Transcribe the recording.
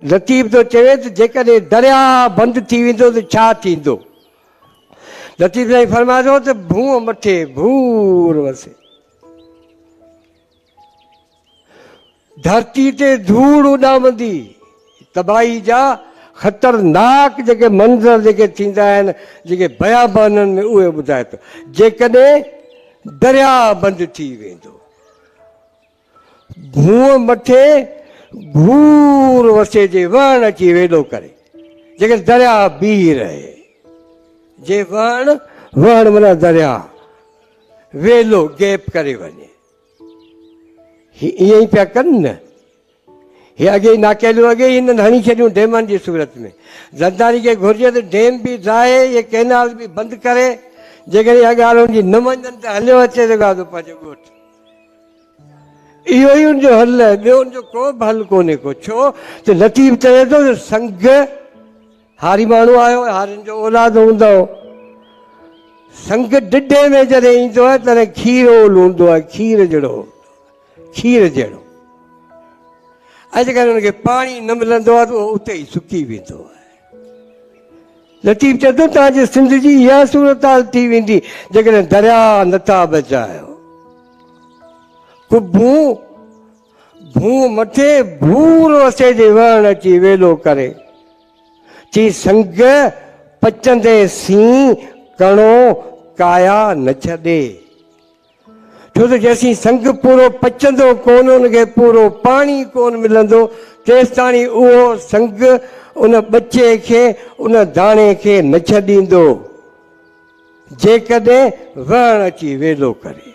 لطيف ٿو چوي ته جيڪڏهن درياهه بند ٿي ويندو ته ڇا ٿيندو؟ لطيف سائين فرمائي ٿو ته ڀونء مٿي ڀور وسي، ڌرتي تي ڌوڙ اڏامندي، تباهي جا خطرناڪ جيڪي منظر جيڪي ٿيندا آهن جيڪي بيابانن ۾ اهي ٻڌائي ٿو جيڪڏهن درياهه بند ٿي ويندو. ڀونء مٿي گهور وسي جي وهڻ اچي ويلو ڪري، جيڪڏهن درياهه بيهي رهي. جي وهڻ، وهڻ معنيٰ درياهه، ويلو، گيپ، ڪري وڃي. هي ائين ئي پيا ڪن نه. هي اڳي ئي ناڪيلون اڳي ئي هنن هڻي ڇڏيون ڊيمن جي صورت ۾. زرداري کي گهرجي ته ڊيم به ڊاهي، اهي ڪئنال به بند ڪري. جيڪڏهن اها ڳالهه هن جي نه مڃن ته هليو اچي جيڪو آهي سو پنهنجو ڳوٺ. اهو ئي ان جو حل آهي، ٻيو ان جو ڪو به حل ڪونهي ڪو. ڇو ته لطيف چوي ٿو ته سنگ هاري ماڻهو آهيو، هارين جو اولاد هوندؤ. سنگ ڊڍي ۾ جڏهن ايندو آهي تڏهن کيرول هوندو آهي، کير جهڙو هوندو آهي، کير جهڙو. ۽ جيڪڏهن ان کي پاڻي نه ملندو آهي ته اهو اتي ئي سڪي ويندو آهي. لطيف چئي ٿو توهان جي سنڌ جي اها صورتحال ٿي ويندي جيڪڏهن درياء نٿا بچايو. قبون ڀونء مٿي ڀور وسي جي وهڻ اچي ويلو ڪري. چي سنگ پچندي سين ڪڻو ڪايا نه ڇڏي. ڇو ته جيسين سنگ پورو پچندو ڪونه، ان کي پورو پاڻي ڪونه ملندو، تيستاڻي اهو سنگ ان ٻچي کي، ان داڻي کي نه ڇڏيندو، جيڪڏهن وهڻ اچي ويلو ڪري.